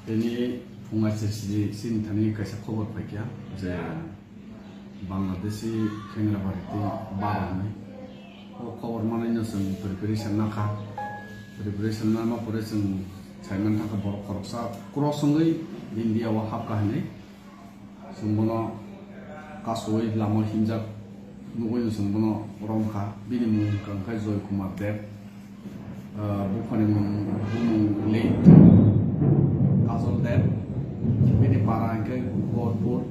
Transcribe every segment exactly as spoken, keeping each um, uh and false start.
Tini phungai se sini thani kaisa khobor phaikha je Bangladeshi Khengrabari tei Baro hwnwi. O khobor manwino chwng preparation nakha. Preparation nama pore chwng saiman thangkha borok khoroksa cross wngwi India o hapkha hwnwi. Chwng bono kasui lama himjak nugwi chwng bono romkha. Bini mung wngkha Joy Kumar Deb. Ah, buphani mung, bumung Late Kajol Deb. Bini para hwnkhe Gorpur,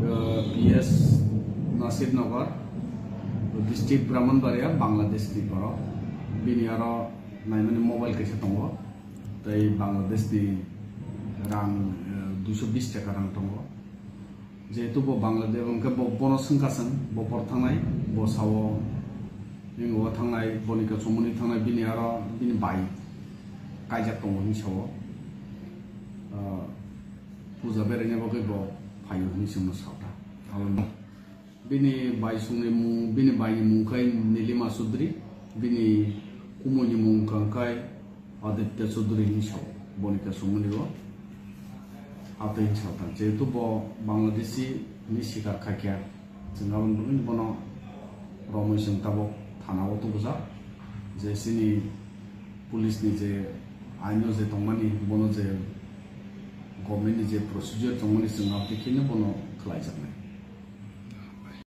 ah, P S Nasir Nagar, district Brahmanbaria, Bangladesh ni borok. Bini aro naimani mobile kaisa tongo. Tei Bangladesh ni rang, eh, duiso bis taka rang tongo. Jehetu bo Bangladesh hwnkhe bo, bono swngkha chwng, bo por thangnai, bo sao, ning o thangnai, boni kaisa muni thangnai, bini aro bini bai kaijak tongo hinwi sao. Ah, puja beraina bagwi bo phaio hinwi chwngno sao ta. Abo Bini bai songni mung, bini bai ni mung khai Nilima Chaudhary, bini kumui ni mung khai Aditya Chaudhary hinwi sao, boni kaisa muni bo. Atwi hinwi sao ta. Jehetu bo Bangladeshi ni sikar khaikha, chwng abo ni bagwi bono romwi chwng tabuk thana o tubujak. Je chini police ni je aino je tongmani, bono je government ni je procedure tongmani, chwng abo khe no bono khlaijaknai.